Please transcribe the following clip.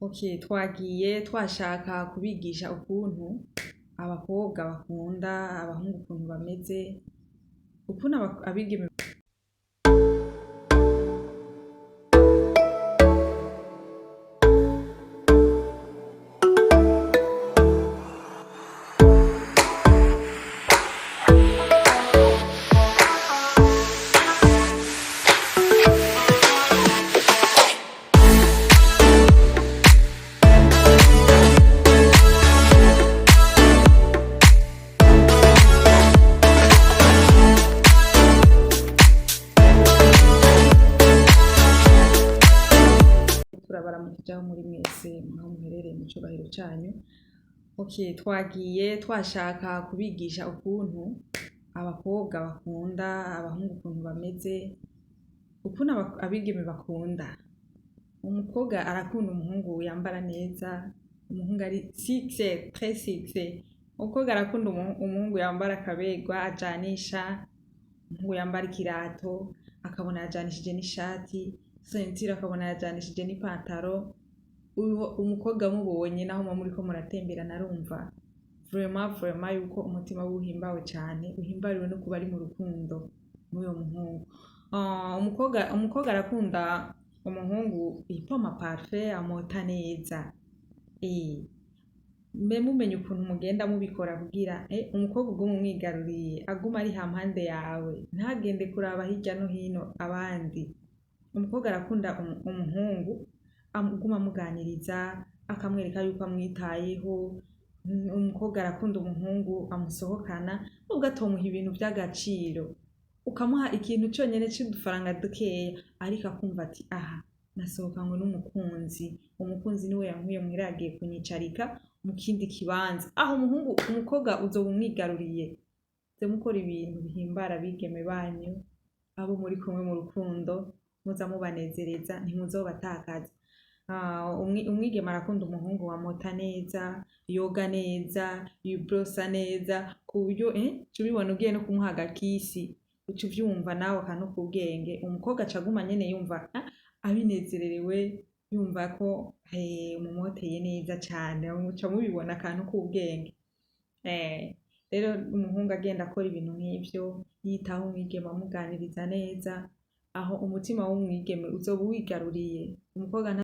Okay, twagiye twashaka kubigisha ukuntu abakobwa bakunda abahungu, ukuntu bameze, ukuntu abigeme. Turabaramukije aho muri mwese, aho muherereye mu cubahiro canyu. Okay, twagiye twashaka kubigisha ukuntu abakobwa bakunda abahungu, ukuntu bameze, ukuntu abigeme bakunda. Umukobwa arakunda umuhungu yambara neza, umuhungu ari succès, très succès. Umukobwa arakunda umuhungu yambara akaberwa, ajanisha, umuhungu yambara ikirato akabona yajanishije n'ishati, ceinture akabona yajanishije n'ipantaro. Umukobwa amubonye, naho muba muriko muratemberana, arumva vraiment, vraiment yuko umutima wiwe uhimbawe cane, uhimbariwe no kuba ari mu rukundo n'uyo muhungu. Umukobwa arakunda umuhungu yipoma parfum, amota neza. Mbe mumenye ukuntu mugenda mubikora kugira umukobwa ugume umwigaruriye, aguma ari hampande yawe, ntagende kuraba hirya no hino abandi. Umukobwa arakunda umuhungu aguma amuganiriza, akamwereka yuko amwitayeho. Umukobwa arakunda umuhungu amusohokana, nubwo atomuha ibintu vy'agaciro, ukamuha ikintu conyene c'udufaranga dukeya, ariko akumva ati: "Aha nasohokanywe n'umukunzi, umukunzi niwe yankuye muhira, yagiye kunyicarika mu kindi kibanza." Aho umuhungu, umukobwa uzoba umwigaruriye. Muze mukora ibintu bihimbara abigeme banyu, abo muri kumwe mu rukundo, muza mubanezereza, ntimuzobatakaza. Umwigeme arakunda umuhungu wamota neza, yoga neza, yibrosa neza, ku buryo uca ubibona ugiye no kumuha agakisi, uca uvyumva nawe akantu k'ubwenge. Umukobwa aca aguma nyene yumva abinezererewe, yumva ko mumoteye neza cane, muca mubibona akantu k'ubwenge. Rero umuhungu agenda akora ibintu nk'ivyo, yitaho umwigeme, amuganiriza neza, aho umutima w'umwigeme uzoba uwigaruriye. Umukobwa.